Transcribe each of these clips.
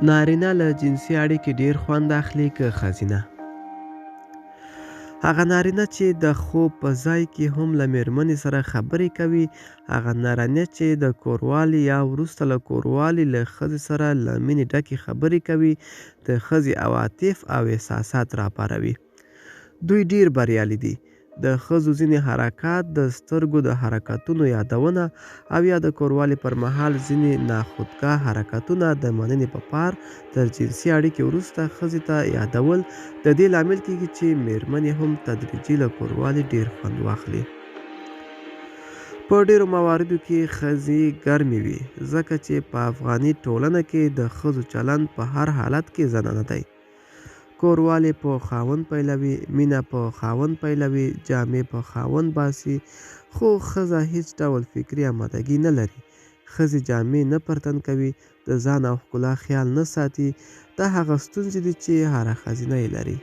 نارینه له جنسي اړیکې ډیر خوند اخلي که ښځینه؟ هغه نارینه چې د خوب په ځای کې هم له میرمنې سره خبرې کوي، هغه نارینه چې د کوروالي یا وروسته له کوروالي له ښځې سره له مینې ډکې خبرې کوي، د ښځې عواطف او احساسات راپاروي. دوی ډیر بریالي دي. د ښځو ځینې حرکات، د سترګو د حرکتونو یادونه او یا د کوروالي پر مهال ځینې ناخودګاه حرکتونه د مننې په پار تر جنسي اړیکې وروسته ښځې ته یادول د دې لامل کیږي چې میرمنې هم تدریجي له کوروالي ډیر خوند واخلي. په ډیرو مواردو کې ښځې ګرمې وي، ځکه چې په افغاني ټولنه کې د ښځو چلند په هر حالت کې زنانه دی. کوروالی په خاوند پیلوي، مینه په خاوند پیلوي، جامې په خاوند باسي، خو ښځه هیڅ ډول فکري امادګي نه لري. ښځې جامې نه پر تن کوي، د ځان او ښکلا خیال نه ساتي، دا هغه ستونزې دي چې هره ښځینه یې لري.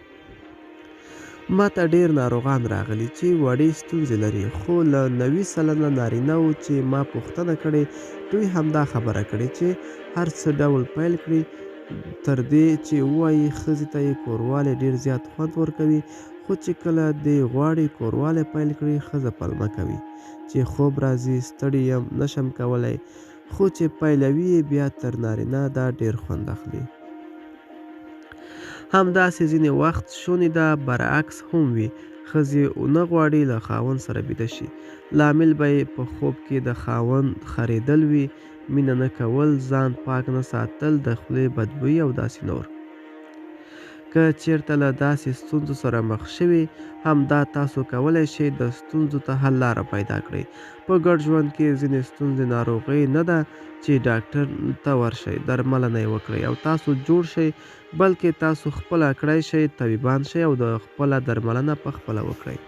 ماته ډېر ناروغان راغلي چې وړې ستونزې لري، خو له 90% نارینه وو چې ما پوښتنه کړې، دوی همدا خبره کړې چې هر څه ډول پیل کړي، تر دې چې ووایي ښځې ته یې کوروالی ډېر زیات خوند ورکوي، خو چې کله دی غواړي کوروالی پیل کړي، ښځه پلمه کوي چې خوب راځي، ستړي یم، نشم کولی، خو چې پیلوي یې بیا تر نارینه دا ډېر خوند اخلي. همداسې ځینې وخت شونې ده برعکس هم وي، ښځې نه غواړي له خاوند سره بیده شي، لامل به یې په خوب کې د خاوند خرېدل وي، مینه نه کول، ځان پاک نه ساتل، د خولې بدبویي او داسې نور. که چیرته له داسې ستونزو سره مخ شوي، همدا تاسو کولی شئ د ستونزو ته حل لاره پیدا کړئ. په ګډ ژوند کې ځینې ستونزې ناروغۍ نه ده چې ډاکټر ته ورشئ، درملنه یې وکړئ او تاسو جوړ شئ، بلکې تاسو خپله کړای شئ، طبیبان شئ او د خپله درملنه په خپله وکړئ.